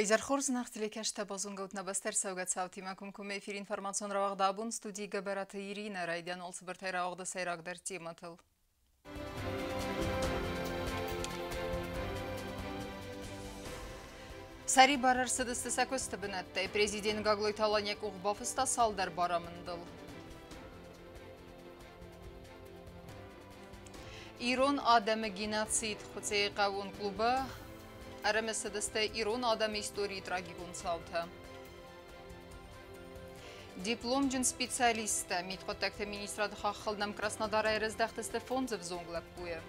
Изӕр хорз, нӕ телекӕсджытӕ, базонгӕ ут нӕ бӕстӕ ӕрцӕугӕ цаутимӕ комкоммӕ эфир информацион рауагъд абон студийы Гӕбӕраты Иринӕ. Райдиан цыбыртӕй рауагъды сӕйрагдӕр темӕтыл. Сӕрибар ӕрцыдысты сӕ куысты бынӕттӕй. Президент Гаглойты Алан йӕ къух бафыста цалдӕр барамындыл. Ирон адӕмы геноцид Хуыцъейы хъӕууон клубы ӕрымысыдысты ирон адӕмы историйы трагикон цаутӕ. Дипломджын специалисттӕ мидхъуыддӕгты министрады хаххыл нӕм Краснодарӕй ӕрыздӕхтысты фондз ӕвзонг лӕппуйы.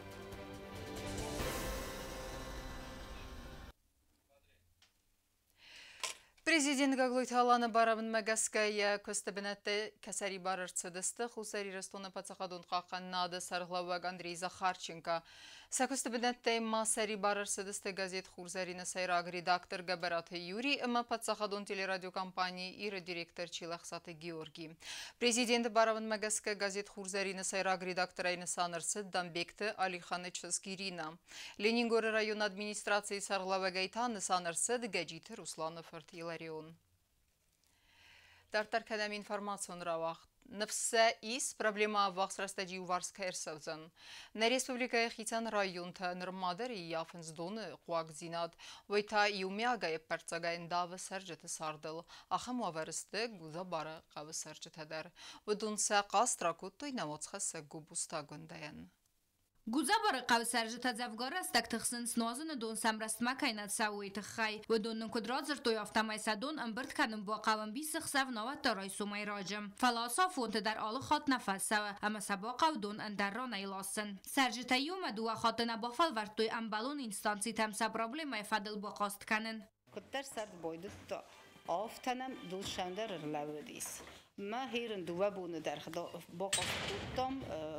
Президент Гаглойты Аланы барамындмӕ гӕсгӕ йӕ куысты бынӕттӕ кӕсӕрибар ӕрцыдысты Хуссар Ирыстоны паддзахадон хъахъхъӕнынады сӕргълӕууӕг Андрей Захарченко. Сӕ куысты бынӕттӕй ма сӕрибар ӕрцыдысты газет «Хурзӕрин»-ы сӕйраг редактор Гӕбӕраты Юрий ӕмӕ паддзахадон телерадиокомпани «Ир»-ы директор Чилӕхсаты Георгий. Президенты барамындмӕ гӕсгӕ газет «Хурзӕрин»-ы сӕйраг редакторӕй нысан ӕрцыд Дамбегты Алиханы чызг Ирина. Ленингоры районы администрацийы сӕргълӕууӕгӕй та нысан ӕрцыд Гӕджиты Русланы фырт Иларион. Дарддӕр кӕнӕм информацион рауагъд. Ныфс сӕ ис, проблемӕ ӕввахс рӕстӕджы иуварс кӕй ӕрцӕудзӕн. Нӕ республикӕйы хицӕн районтӕ нырма дӕр ӕййафынц доны хъуагдзинад. Уый та иумиагӕй ӕппӕрццагӕй ӕндавы цӕрджыты цардыл. Ахӕм уавӕры сты Гудзабары хъӕуы цӕрджытӕ дӕр. Уыдон сӕ хъаст ракодтой нӕ уацхӕссӕг Губуста Гундайӕн. Гудзабары хъӕуы цӕрджытӕ дзӕвгар рӕстӕг тыхсынц, нуазыны дон сӕм рӕстмӕ кӕй нӕ цӕуы, уый тыххӕй. Уыдон нын куыд радзырдтой, афтӕмӕй сӕ дон ӕмбырд кӕнын бахъӕуы ӕмбисы хсӕв, науӕд та райсомӕй раджы. Фӕлӕ ацы афонты дӕр алы хатт нӕ фӕцӕуы, ӕмӕ сӕ бахъӕуы дон ӕндӕр ранӕй ласын. Цӕрджытӕ иумӕ дыууӕ хатты нӕ бафӕлвӕрдтой ӕмбӕлон инстанцитӕм сӕ проблемӕйы фӕдыл бахъаст кӕнын. Куыддӕр сӕрд байдыдта, афтӕ нӕм Дулсӕн дӕр ӕрлӕууыдис. Мӕ хирын дыууӕ боны дӕргъы бахъаст кодтам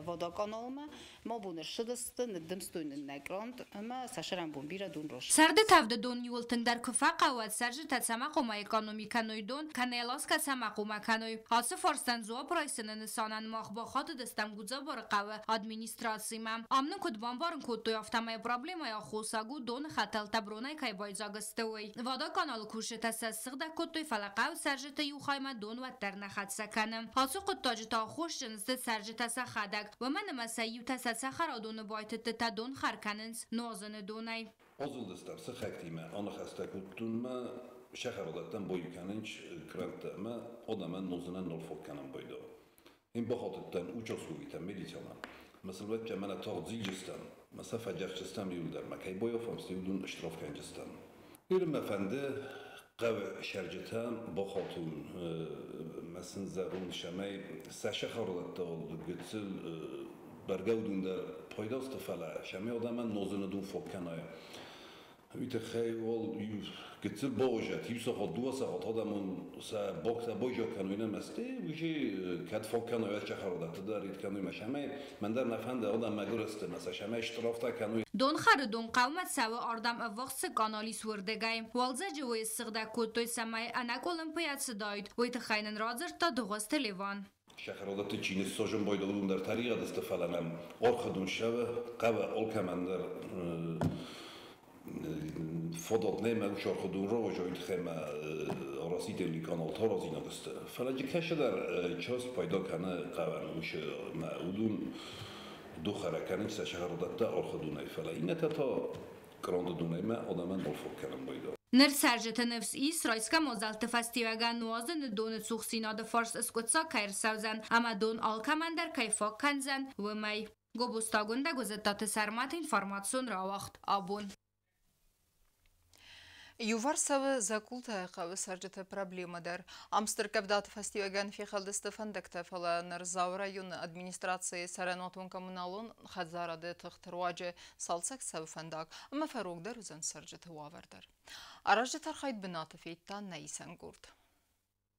водоканалмӕ. Ма боны ссыдысты, ныддымстой нын нӕ крант ӕмӕ сӕ сӕрӕнбон бирӕ дон рос. Сӕрды тӕвды дон иууыл тынгдӕр куы фӕхъӕуы, уӕд цӕрджытӕ цӕмӕ хъуамӕ экономи кӕной дон, кӕнӕ ласгӕ цӕмӕ хъуамӕ кӕной. Ацы фарстӕн дзуапп райсыны нысанӕн мах бахатыдыстӕм Гудзабары хъӕуы администрацимӕ. Ам нын куыд бамбарын кодтой, афтӕмӕй проблемӕйы аххосаг у доны хӕтӕлтӕ бронӕй кӕй байдзаг сты, уый. Водоканалы кусджытӕ сӕ ссыгъдӕг кодтой, фӕлӕ хъӕуы цӕрджыты иу хаймӕ дон уӕддӕр нӕ хӕццӕ кӕны. Ацы хъуыддаджы та аххосджын сты цӕрджытӕ сӕхӕдӕг, уымӕн ӕмӕ сӕ иутӕ сӕ цӕхӕрадоны байтыдтытӕ донхӕр кӕнынц нуазыны донӕй. Азылдыстӕм сыхӕгтимӕ, аныхӕстӕ кодтон мӕ сӕхӕрадӕттӕм баиу кӕнынч кранттӕ ӕмӕ адӕмӕн нозынӕн нал фаг кӕнын байдыдта. Ин бахатыдтӕн участковыйтӕм, милицӕмӕ. Мӕ сылвӕдтӕ мӕнӕ тагъд зилджыстӕм, мӕ сӕ фӕдзӕхсджыстӕм иуылдӕр, мӕ кӕй байафӕм, сты уыдон штраф кӕнджыстӕм. Ныр мӕ фӕнды хъӕуы цӕрджытӕм бахатун, мӕ сын зӕгъун, цӕмӕй сӕ сӕхӕрдӕттӕ гыццыл бӕргӕ уыдон дӕр пайда сты, фӕлӕ цӕмӕй адӕмӕн нозыны дон фаг кӕнай. Уый тыххӕй уал иу гыццыл бауызӕт, иу сахат, дыууӕ сахат адӕмон сӕ бактӕ байзаг кӕной нӕ мӕсты, уый кӕд фаг кӕной, уӕд сӕхӕрдӕтты дӕр ид кӕной мӕ сӕмӕй. Мӕн дӕр нӕ фӕнды, адӕм мӕгуыр сты, мӕ сӕ сӕмӕй штрафтӕ кӕной. Донхӕры дон хъӕумӕ цӕуы ардӕм ӕввахс цы канал ис, уырдыгӕй. Уалдзӕджы уый ссыгъдӕг кодтой, цӕмӕй ӕнӕкъуылымпыйӕ цыдаид, уый тыххӕй нын радзырдта Дыгъуызты Леван. Сӕхӕрдӕтты чи ныссозын байдыдта, уыдон дӕр тӕригъӕд сты, фӕлӕ нӕм ӕрхӕдон ссӕуы, хъӕуы алкӕмӕн дӕр фадат нӕма ус ӕрхӕдон рауайа, тыххӕй ма арасидӕн канал таразинаг сты. Фӕлӕ кӕцыдӕр част пайда кӕны хъӕуӕн усы мӕ уыдон духӕрӕ кӕнынц сӕ сӕхӕрдӕттӕ ӕрхӕдонӕй, фӕлӕ иннӕтӕ та кранды донӕй мӕ адӕмӕн нал фаг кӕнын байдыдта. Ныр цӕрджыты ныфс ис, райсгӕ мадзӕлтты фӕстиуӕгӕн нуазыны доны цухдзинады фарс скъуыддзаг кӕй ӕрцӕудзӕн ӕмӕ дон алкӕмӕн дӕр кӕй фаг кӕндзӕн, уымӕй. Гобозты Агуындӕ, Гуызыттаты Сӕрмӕт, информацион рауагъд абон. Иуварс цӕуы дзӕкъултӕ хъӕуы цӕрджыты проблемӕ дӕр. Ам стыр къӕвдаты фӕстиуӕгӕн фехӕлдысты фӕндӕгтӕ, фӕлӕ ныр Дзауы районы администрацийы цӕрӕнуатон-коммуналон хӕдзарады тыхты руаджы цалцӕг цӕуы фӕндаг ӕмӕ фӕрогдӕр уыдзӕн цӕрджыты уавӕр дӕр. Аразджыты архайд бынаты федта нӕ исӕн къорд.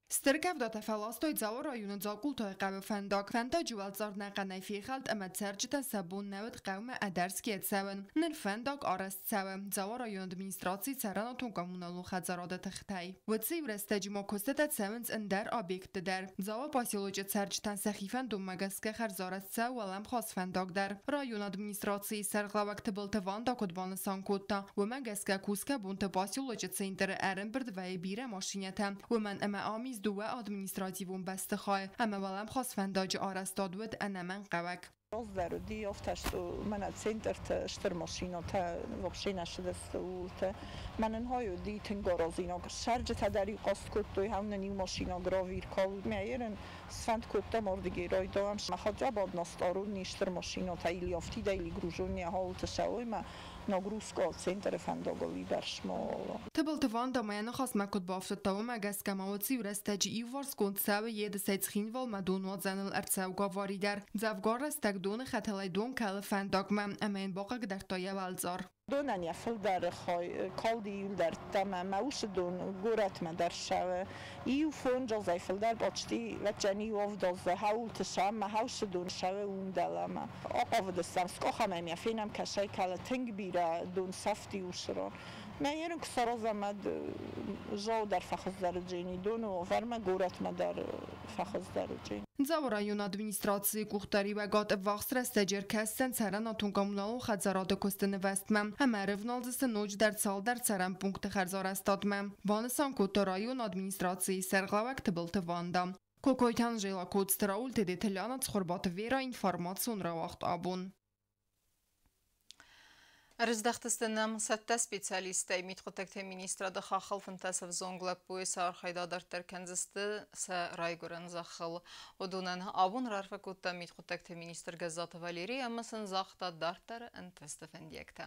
Стыр къӕвдатӕ фӕластой Дзауы районы Дзакъултайы хъӕуы фӕндаг. Фӕндаджы уӕлцъар ӕнӕхъӕнӕй фехӕлд ӕмӕ цӕрджытӕн сӕ бон нӕ уыд хъӕумӕ ӕдӕрсгӕ цӕуын. Ныр фӕндаг арӕзт цӕуы Дзауы районы администрацийы цӕрӕнуатон-коммуналон хӕдзарады тыхтӕй. Уыцы иу рӕстӕджы ма куыстытӕ цӕуынц ӕндӕр объектты дӕр. Дзауы поселочы цӕрджытӕн сӕхи фӕндонмӕ гӕсгӕ хӕрзарӕзт цӕуы уӕлӕмхас фӕндаг дӕр. Районы администрацийы сӕргълӕууӕг Тыбылты Ванда куыд банысан кодта, уымӕ гӕсгӕ кусгӕ бонты поселочы центры ӕрӕмбырд вӕййы бирӕ машинӕтӕ, уымӕн ӕмӕ ам ис дыууӕ административон бӕстыхайы ӕмӕ уӕлӕмхас фӕндаджы арӕзтад уыд ӕнӕмӕнгхъӕуӕг. Раздӕр уыди афтӕ, что мӕнӕ центрты стыр машинӕтӕ вообще нӕ цыдысты ууылты. Мӕнӕн хай уыди тынг аразинаг. Цӕрджытӕ дӕр-иу хъаст кодтой, хау нын иу машинӕ гравир калд. Мӕ сфӕнд кодтам ардыгӕй райдайӕм. Хотя бы односторонний стыр машинӕтӕ или афтидӕй, или груженные хауылты цӕуой ӕмӕ нагрузка центры фӕндагыл уыйбӕрц ма уа. Тыбылты Ванда ма йӕ ныхасмӕ куыд бафтыдта, уымӕ гӕсгӕ ма уыцы иу рӕстӕджы иуварсгонд цӕуы Едысӕй Цхинвалмӕ донуадзӕныл ӕрцӕугӕ авари дӕр. Дзӕвгар рӕстӕг доны хӕтӕлӕй дон кӕлы фӕндагмӕ ӕмӕ йын бахъыгдардта йӕ уӕлцъар. Донӕн йӕ фылдӕры хай калди иуылдӕрдта ӕмӕ мӕ уыцы дон горӕтмӕ дӕр ссӕуы. Иу фондз азӕй фылдӕр почти вӕччӕн иу авд азы хауылты сӕ ӕмӕ хаусы дон ссӕуы уым дӕлӕмӕ. Ахъавыдыстӕм, скъахӕм ӕмӕ фенӕм, кӕсӕй кӕлы тынг бирӕ дон сӕфти уыцы ран. Мӕ ерын куы саразӕм, уӕд зау дӕр фӕхуыздӕр уыдзӕни, доны уавӕрмӕ горӕтмӕ дӕр фӕхуыздӕр уыдзӕни. Дзауы районы администрацийы къухдариуӕгад ӕввахс рӕстӕджы ӕркӕсдзӕн цӕрӕнуатон-коммуналон хӕдзарады куысты нывӕзтмӕ ӕмӕ ӕрывналдзысты ноджыдӕр цалдӕр цӕрӕн пункты хӕрзарӕзтадмӕ, банысан кодта районы администрацийы сӕргълӕууӕг Тыбылты Ванда. Кокойты Анжела, Коцты Рауль, Тедеты Ляна, Цхуырбаты Вера, информацион рауагъд «Абон». Ӕрыздӕхтысты нӕм цӕттӕ специалисттӕй. Мидхъуыддӕгты министрады хаххыл 15 ӕвзонг лӕппуйы сӕ архайд адарддӕр кӕндзысты сӕ райгуырӕн зӕххыл. Уыдонӕн абон раарфӕ кодта мидхъуыддӕгты министр Гӕззаты Валерий ӕмӕ сын загъта дарддӕры ӕнтысты фӕндиӕгтӕ.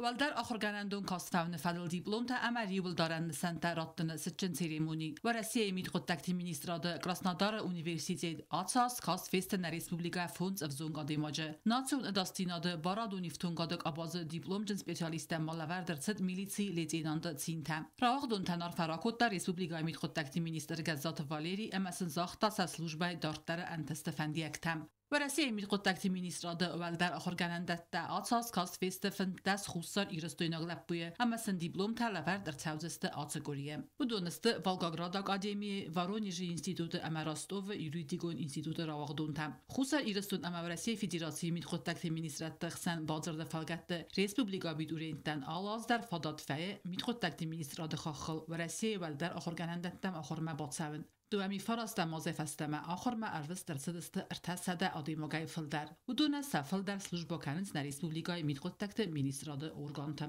Уӕлдӕр ахуыргӕнӕндон каст фӕуыны фӕдыл дипломтӕ ӕмӕ риуылдарӕн нысӕнттӕ раттыны цытджын церемони Уӕрӕсейы мидхъуыддӕгты министрады Краснодары университет ацы аз каст фесты нӕ республикӕ фондз ӕвзонг адӕймаджы. Национ ӕдасдзинады барадон ифтонгады къабазы дипломджын специалисттӕн ма лӕвӕрд ӕрцыд милицийы лейтенанты цинтӕ. Рауагъдонтӕн арфӕ ракодта республикӕйы мидхъуыддӕгты министр Гӕззаты Валерий ӕмӕ сын загъта сӕ службӕйы дарддӕры ӕнтысты фӕндиӕгтӕ. Уӕрӕсейы мидхъуыддӕгты министрады уӕлдӕр ахуыргӕнӕндӕттӕ ацы аз каст фесты 15 хуссар-ирыстойнаг лӕппуйы ӕмӕ сын дипломтӕ лӕвӕрд ӕрцӕудзысты ацы къуырийы. Уыдон сты Волгограды академийы, Воронежы институты ӕмӕ Ростовы юридикон институты рауагъдонтӕ. Хуссар Ирыстон ӕмӕ Уӕрӕсейы Федерацийы мидхъуыддӕгты министрадты хсӕн бадзырды фӕлгӕтты республикӕ абитуриенттӕн алы аз дӕр фадат фӕйы мидхъуыддӕгты министрады хаххыл Уӕрӕсейы уӕлдӕр ахуыргӕнӕндӕттӕм ахуырмӕ бацӕуын. 2009 азӕй фӕстӕмӕ ахуырмӕ ӕрвыст ӕрцыдысты 300 адӕймагӕй фылдӕр. Уыдонӕн сӕ фылдӕр службӕ кӕнынц нӕ республикӕйы мидхъуыддӕгты министрады органты.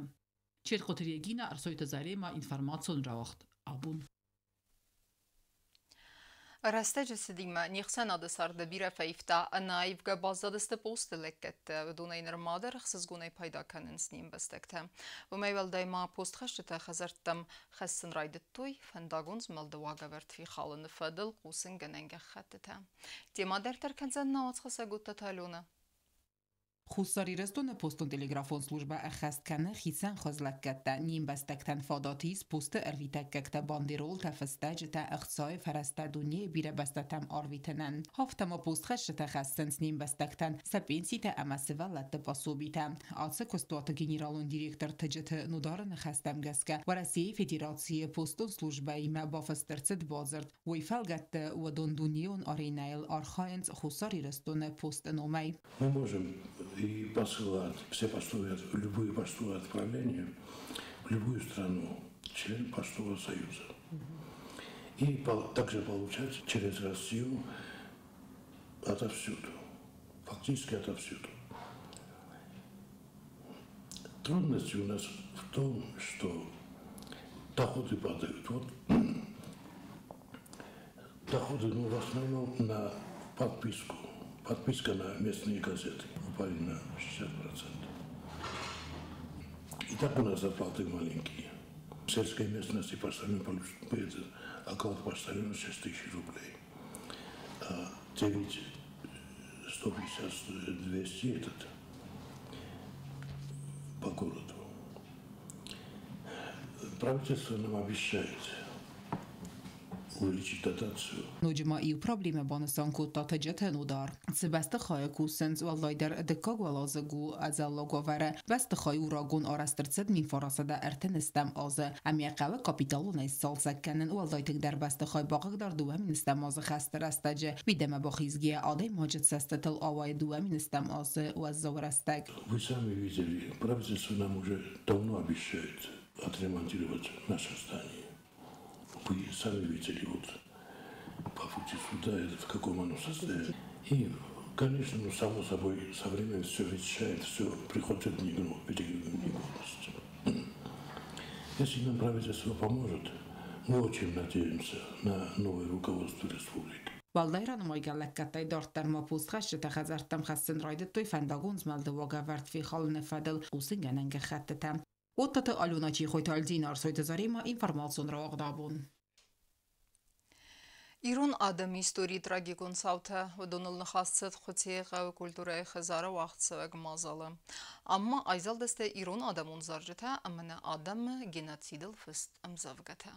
Чертхъоты Регина, Ӕрсойты Зарема, информацион рауагъд «Абон». Рӕстӕджы цыдимӕ не хсӕнады царды бирӕ фӕивта, ӕнӕаивгӕ баззадысты посты лӕггӕдтӕ. Уыдонӕй нырма дӕр ӕхсызгонӕй пайда кӕнынц не мбӕстӕгтӕ. Уымӕй уӕлдай ма постхӕсджытӕ хӕдзӕрттӕм хӕссын райдыдтой фӕндагон змӕлды уагӕвӕрд фехалыны фӕдыл хъусынгӕнӕн гӕххӕттытӕ. Темӕ дарддӕр кӕндзӕн нӕ уацхӕссӕг Уыдтаты Аленӕ. Хуссар Ирыстоны постон-телеграфон службӕ ӕххӕст кӕны хицӕн хуыз лӕггӕдтӕ. Не мбӕстӕгтӕн фадат ис посты ӕрвитӕггӕгтӕ, бандеролтӕ, фыстӕджытӕ, ӕхцайы фӕрӕзтӕ дунейы бирӕ бӕстӕтӕм арвитынӕн. Афтӕ ма постхӕсджытӕ хӕссынц не мбӕстӕгтӕн сӕ пенситӕ ӕмӕ сывӕллӕтты пособитӕ. Ацы куыстуаты генералон директор Тыджыты Нудары ныхӕстӕм гӕсгӕ Уӕрӕсейы Федерацийы постон службӕимӕ бафыст ӕрцыд бадзырд. Уый фӕлгӕтты уыдон дунейон аренӕйыл архайынц Хуссар Ирыстоны посты номӕй. Мы можем и посылать все почтовые, любые почтовые отправления в любую страну, член Почтового союза. И также получать через Россию отовсюду, фактически отовсюду. Трудности у нас в том, что доходы падают. Вот доходы, ну, в основном на подписку. Подписка на местные газеты упали на 60%. И так у нас зарплаты маленькие. В сельской местности почтальон получит оклад почтальона 6 тысяч рублей. А 9 150 200 этот по городу. Правительство нам обещает Увеличить дотацию. Ноджы ма иу проблемӕ банысан кодта Тӕджиаты Нодар. Цы бӕстыхайы кусынц, уӕлдайдӕр дыккаг уӕладзыг у ӕдзӕллаг уавӕры. Бӕстыхай у рагон, арӕзт ӕрцыд 1930 азы ӕмӕ йӕ хъӕуы капиталонӕй сцалцӕг кӕнын. Уӕлдай тынгдӕр бӕстыхай бахъыгдард 2000 азы хӕсты рӕстӕджы. Мидӕмӕ бахизгӕйӕ адӕймаджы цӕстытыл ауайы 2000 азы уӕззау рӕстӕг. Вы сами видели, правительство нам уже давно обещает отремонтировать наше здание. Вы сами видели вот по пути сюда, в каком оно состоянии. И, конечно, ну, само собой, со временем все ветшает, все приходит в негодность. Если нам правительство поможет, мы очень надеемся на новое руководство республики. Уӕлдай ранымайгӕ лӕггӕдтӕй дарддӕр ма постхӕсджытӕ хӕдзӕрттӕм хӕссын райдыдтой фӕндагон змӕлды уагӕвӕрд фехалыны фӕдыл хъусынгӕнӕн гӕххӕттытӕ. Оттаты Алена, Чихойты Альдина, Арсойты Зарима, информацион рауагъд «Абон». Ирон адӕмы историйы трагикон цаутӕ, уыдоныл ныхас цыд Хуыцъейы хъӕуы культурӕйы хӕдзары уагъдцӕуӕг мадзалы. Ам ма айзӕлдысты ирон адӕмон зарджытӕ ӕмӕ нӕ адӕмы геноцидыл фыст ӕмдзӕвгӕтӕ.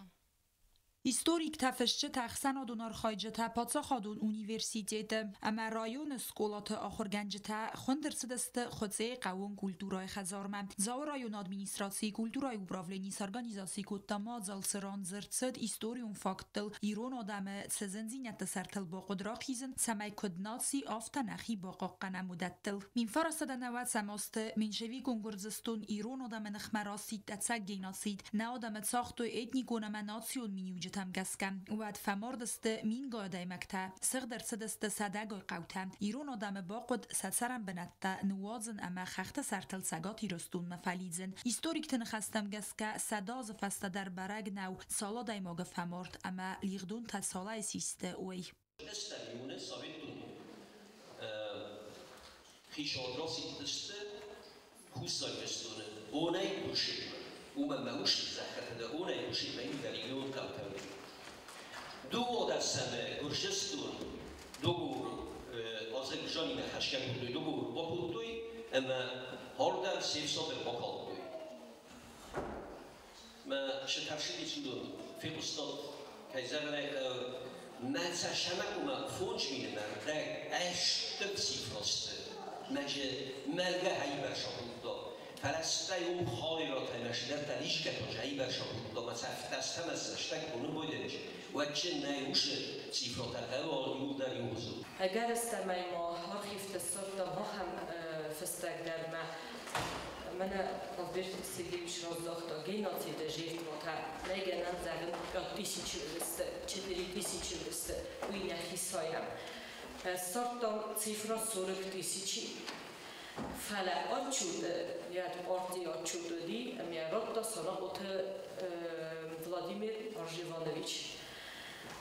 Историктӕ, фысджытӕ, ӕхсӕнадон архайджытӕ, паддзахадон университеты ӕмӕ районы скъолаты ахуыргӕнджытӕ хуынд ӕрцыдысты Хуыцъейы хъӕууон культурӕйы хӕдзармӕ. Дзауы районы администрацийы культурӕйы управлени сорганизаци кодта мадзал, цы ран дзырд цыд историон факттыл, ирон адӕмы цы зындзинӕдты сӕртыл бахъуыд рахизын, цӕмӕй куыд наци, афтӕ нӕхи бахъахъхъӕнӕм, уыдӕттыл. 1990 азты меньшевикон Гуырдзыстон ирон адӕмы ныхмӕ расидт ӕцӕг геноцид. Нӕ адӕмы цагътой этникон ӕмӕ национ миниуджытӕм гӕсгӕ. Уӕд фӕмард сты мингай адӕймӕгтӕ, сыгъд ӕрцыдысты сӕдӕгай хъӕутӕ. Ирон адӕмы бахъуыд сӕ цӕрӕнбынӕттӕ ныууадзын ӕмӕ хӕхты сӕртыл Цӕгат Ирыстонмӕ фӕлидзын. Историкты ныхӕстӕм гӕсгӕ, 100 азы фӕстӕ дӕр бӕрӕг нӕу, цал адӕймагы фӕмард ӕмӕ лигъдонтӕ цалӕй систы, уый. Ӕстӕм июны Советон хицауад расидтысты Хуссар Ирыстоны Онӕй Гуыршетмӕ. Уымӕн мӕ усты зӕххытӕ дӕр Онӕй Гуыршетмӕ иу регион хъӕутӕ уыди. Дыууадӕсӕмы Гуырдзыстон договор Азербайджанимӕ хӕсгӕ кодтой, договор бакодтой ӕмӕ ардӕм се фсад ӕрбакалдтой. Мӕ сытӕрсыди цудон фехъуыстат, кӕй зӕгъын ӕй хъӕуы, мӕ цӕсӕмӕ 5 000 мӕрдӕг ӕстыр цифрасты. Мӕджы мӕлгӕ хайбӕрса кодта. Фӕлӕ уым халиратӕй мӕ лискӕтон хайбӕрса кодта, мӕ цӕфтӕстӕмӕ боны бойдӕнч. Уӕдчы нӕ усы цифратӕ хъӕуы иуылдӕр иугъуызыл. Ӕгӕрыстӕмӕй ма архивты ссардтам ахӕм фыстӕг дӕр мӕ мӕнӕ Альберт Сергеевич разагъта геноциды жертватӕ нӕй гӕнӕн зӕгъын 5000 уыдысты, 4000 уыдысты, уый нӕхи сайӕм. Ссардтам цифра 40 000. Фӕлӕ отчет, йӕ партийы отчет уыди, ӕмӕ радта Санахъоты Владимир Арживанович.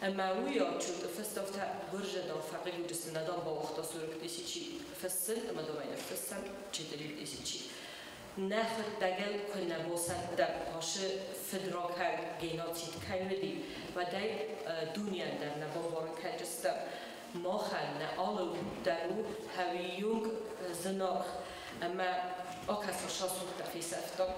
Ӕмӕ уый отчеты фыст афтӕ гуырзыдан фӕхъыг уыдысты, нӕ дам бауагъта 40 000 фыссын, ӕмӕ дам ӕй ныффыссӕм 4000. Нӕ хъуыддагыл куы нӕ басӕттӕм, ашы фыдракӕнд геноцид кӕй уыди, уӕд ӕй дунейӕн дӕр нӕ бамбарын кӕнджыстӕм. Махӕн нӕ алы уд дӕр у хӕуийонг зынаргъ, ӕмӕ акӕс сасугтӕ фесӕфтам.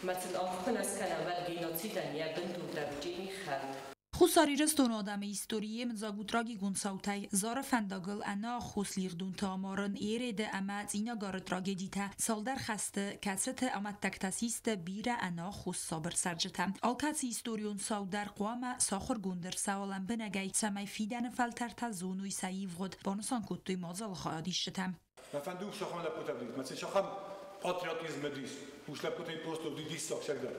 Мӕ сын аргъ куы нӕ скӕнӕм, уӕд геноцидӕн йӕ бындур дӕр уыджени хӕлд. Хуссар Ирыстоны адӕмы истори йемыдзаг у трагикон цаутӕй. Зары фӕндагыл ӕнӕаххос лигъдонты амарын, Ереды ӕмӕ Цъинагары трагедитӕ, цалдӕр хӕсты, кӕцыты амӕттӕгтӕ систы бирӕ ӕнӕаххос сабыр цӕрджытӕ. Алкӕцы историон цау дӕр хъуамӕ сахуыргонд ӕрцӕуа лӕмбынӕгӕй, цӕмӕй фидӕны фӕлтӕртӕ зоной сӕ ивгъуыд, банысан кодтой мадзалы хайадисджытӕ. Мӕ фӕнды ушахан лӕппутӕ дис, мӕ шахан патриотизм дис, уш лӕппутӕй просто диссаг шагдар.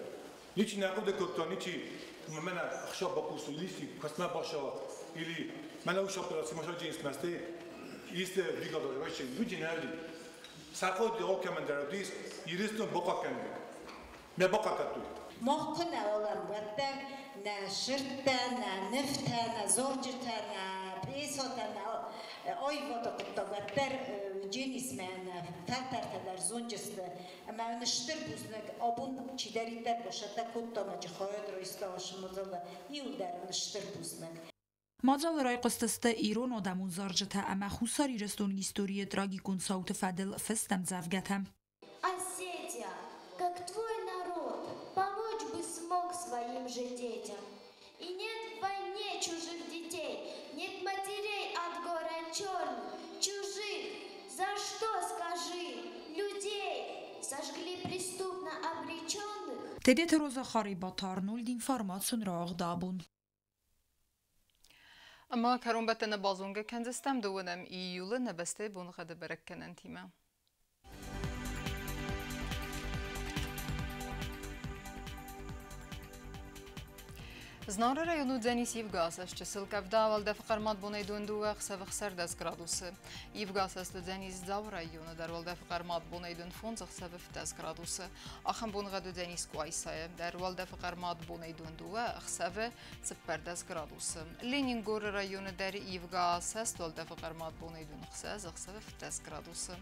Ничи нӕ хъуыды кодта, ничи мӕнӕ ӕхсӕв бакусу, или куыстмӕ башава, или мӕнӕ уш операция маша джинс масте, исте бригада вообще люди не люди. Саход алкӕмӕн дис, Ирыстон бахъахъхъӕнӕг. Мӕ бахъахъхъӕдтой. Мах куы нӕ уӕлӕм, уӕддӕр нӕ сырдтӕ, нӕ нывтӕ, нӕ зарджытӕ, нӕ пьесатӕ, нӕ аивады хъуыддаг уӕддӕр дженисмӕ нӕ фӕлтӕртӕ дӕр зонджысты. Ӕмӕ уын стыр бузныг, абон чидӕриддӕр башатӕ кодта, мӕ хайад райста ашы мадзалы, иуылдӕр ын стыр бузныг. Мадзалы райхъуыстысты ирон адӕмон зарджытӕ ӕмӕ Хуссар Ирыстоны историйы трагикон цауты фӕдыл фыст ӕмдзӕвгӕтӕ. Осетия, как твой народ, помочь бы смог своим же детям. И нет в войне чужих Тедеты Роза, Харибаты Арнольд, информацион рауагъд «Абон». Ӕмӕ кӕронбӕттӕны базонгӕ кӕндзыстӕм 2 июлы нӕ бӕстӕйы боныгъӕды бӕрӕггӕнӕнтимӕ. Знауыры район уыдзӕнис ивгӕ асӕст чысыл къӕвда, уӕлдӕфы хъӕрмад бонӕй 22, ӕхсӕвы 16 градусы. Ивгӕ асӕст уыдзӕнис Дзауы районы дӕр, уӕлдӕфы хъӕрмад бонӕй 25, ӕхсӕвы 17 градусы. Ахӕм боныгъӕд уыдзӕнис Къуайсайы дӕр, уӕлдӕфы хъӕрмад бонӕй 22, ӕхсӕвы 14 градусы. Ленингоры районы дӕр ивгӕ асӕст, уӕлдӕфы хъӕрмад бонӕй 26, ӕхсӕвы 17 градусы.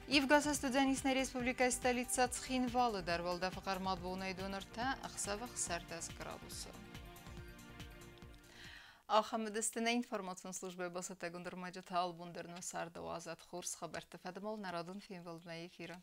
Ивгӕ асӕст уыдзӕнис нӕ республикӕйы столицӕ Цхинвалы дӕр, уӕлдӕфы хъӕрмад бонӕй 23, ӕхсӕвы 16 градусы. Ахӕм уыдысты нӕ информацион службӕйы бацӕттӕгонд ӕрмӕджытӕ. Албон дӕр нӕ царды уадзӕд хорз хабӕртты фӕдыл нӕ радон фембӕлдмӕ эфиры.